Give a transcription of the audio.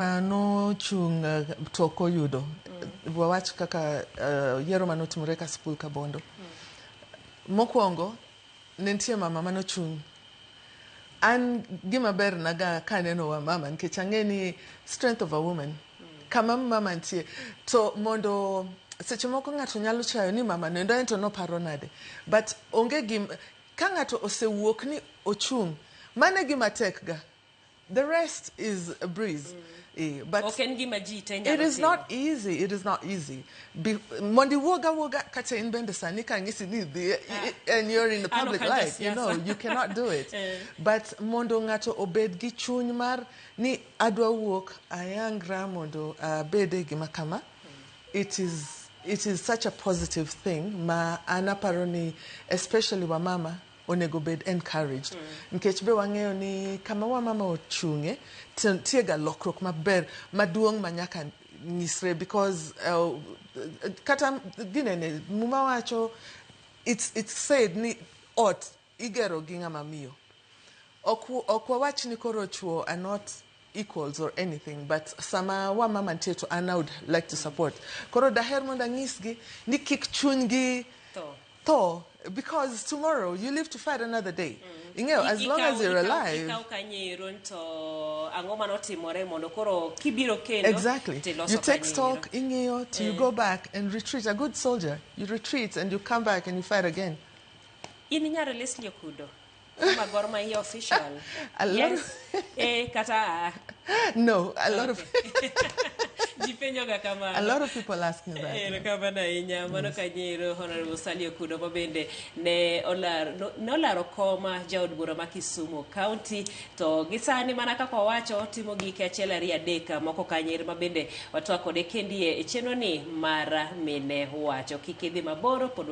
Nochung' to ok oyudo. Wawach kaka yiero manotimore Kasipul Kabondo. Mokwongo, ne nitie mama manochung'. An gima ber naga kaneno wamama nikech ang'e ni strength of a woman. Kama mama nitie. To mondo seche moko ng'ato nyalo chayo ni mama no endo en to noparo nade. But onge gim, ka ng'ato osewuok ni ochung', mano e gima tek ga. The rest is a breeze. But Ok en gima ji te nyalo it is timo. Not easy. It is not easy. Mondo iwuog awuoga kata in bende sani ka ng'isi ni idhi and you're in the An public ok an life, you know, jasiasa. You cannot do it. But mondo ng'ato obed gi chuny mar ni adwa wuok ayangra mondo abed e gima kama, it is such a positive thing ma an aparo ni especially wamama onego bed encouraged nikech be wang'eyo ni kama wamama ochung'e to nitie ga lokruok maber maduong' ma nyaka nyisre because kata ginene muma wacho it's said ni ot igero gi ng'ama miyo. Ok wawach ni koro chuo are not equals or anything, but sama wamama nitie to an I would like to support. Koro daher mondo anyisgi ni kik chunygi Tho. Tho, because tomorrow you live to fight another day. Ing'eyo, as long as you're alive. Ikaw kanyero to ang'o manotimore mondo koro kibiro kendo tiloso You take kanyero. Stock, ing'iyo, till you go back and retreat. A good soldier, you retreat and you come back and you fight again. In nyar Leslie Okudo ma Gor Mahia official. A lot Yes. Kata ah. No, a lot of Ji penjo ga kamano. A lot of people ask me that. Erokamano ahinya. Mano kanyero Honorable Sally Okudo ma bende ne olaro ne olaro koma jaod bura ma Kisumu County to gi sani mana kaka owacho timo gike achiel ariyo adek moko kanyero ma bende watwak kode kendie e chenro ni mar mine wacho kik idhi mabor pod.